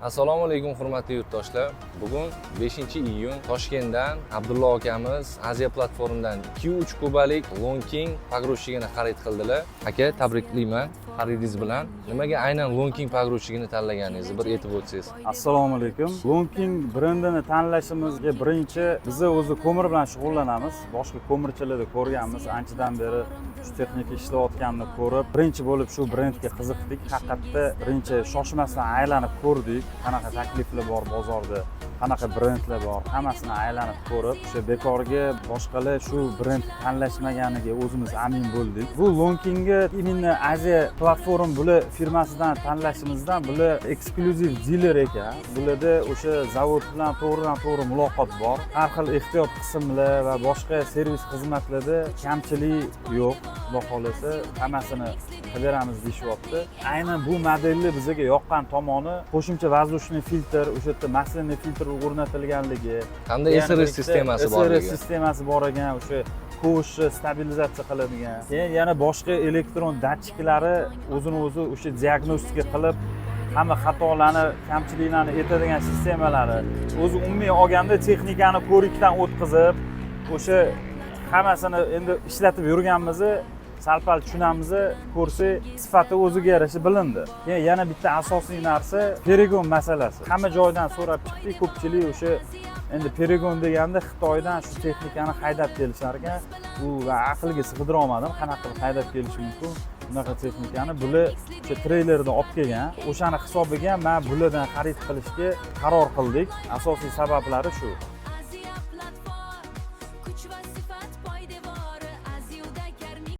Assalomu alaykum, hurmatli yurtdoshlar. Bugun 5-iyun Toshkentdan Abdullo akamiz Aziya platformidan 2-3 kubalik Lonking погрузчик ini xarid qildilar. Aka, tabriklayman xaridingiz bilan. Nimaga aynan Lonking погрузчик ini tanlaganingizni bir aytib o'tsangiz. Assalomu alaykum. Lonking brendini tanlashimizga birinchi, biza o'zi ko'mir bilan shug'ullanamiz. Boshqa ko'mirchilarda ko'rganmiz, anchadan beri shu texnika ishlayotganini ko'rib, birinchi bo'lib shu brendga qiziqdik. Haqiqatda birinchi shoshmasdan aylanib ko'rdik, qanaqa takliflar bor bozorda, qanaqa brendlar bor, hammasini aylanib ko'rib, o'sha bekorga boshqalar shu brend tanlashmaganiga o'zimiz amin bo'ldik. Bu Lonkingni именно Aziya platform bular firmasidan tanlashimizdan, bular eksklyuziv diler ekan. Bularda o'sha zavod bilan to'g'ridan to'g'ri muloqot bor. Har xil ehtiyot qismlar va boshqa servis xizmatlarda kamchilik yo'q. Xudo xohlasa, hammasini qilib beramiz deyishyapti. Aynan bu modelni bizaga yoqqan tomoni qo'shimcha воздушный filtr, o'sha yerda масляный filtr o'rnatilganligi Hamda yana SRS bitta sistemasi SRS borligi. sistemasi bor ekan, o'sha ковш ni stabilizatsiya qiladigan. Keyin yana boshqa elektron datchiklari o'zini o'zi o'sha diagnostika qilib, hamma xatolarni, kamchiliklarni aytadigan sistemalari. O'zi umumiy olganda texnikani ko'rikdan o'tkazib, o'sha hammasini endi ishlatib yurganmiz, sal pal tushunamiz, ko'rsak, sifati o'ziga yarasha bilindi. Keyin yana bitta asosiy narsa перегон masalasi. Hamma joydan so'rab chiqdik, ko'pchilik o'sha endi перегон deganda Xitoydan shu texnikani haydab kelishar ekan. U va aqlga sig'dira olmadim, qanaqa qilib haydab kelishi mumkin bunaqa texnikani. Bular o'sha treylerda olib kelgan, o'shani hisobiga man bulardan xarid qilishga qaror qildik. Asosiy sabablari shu.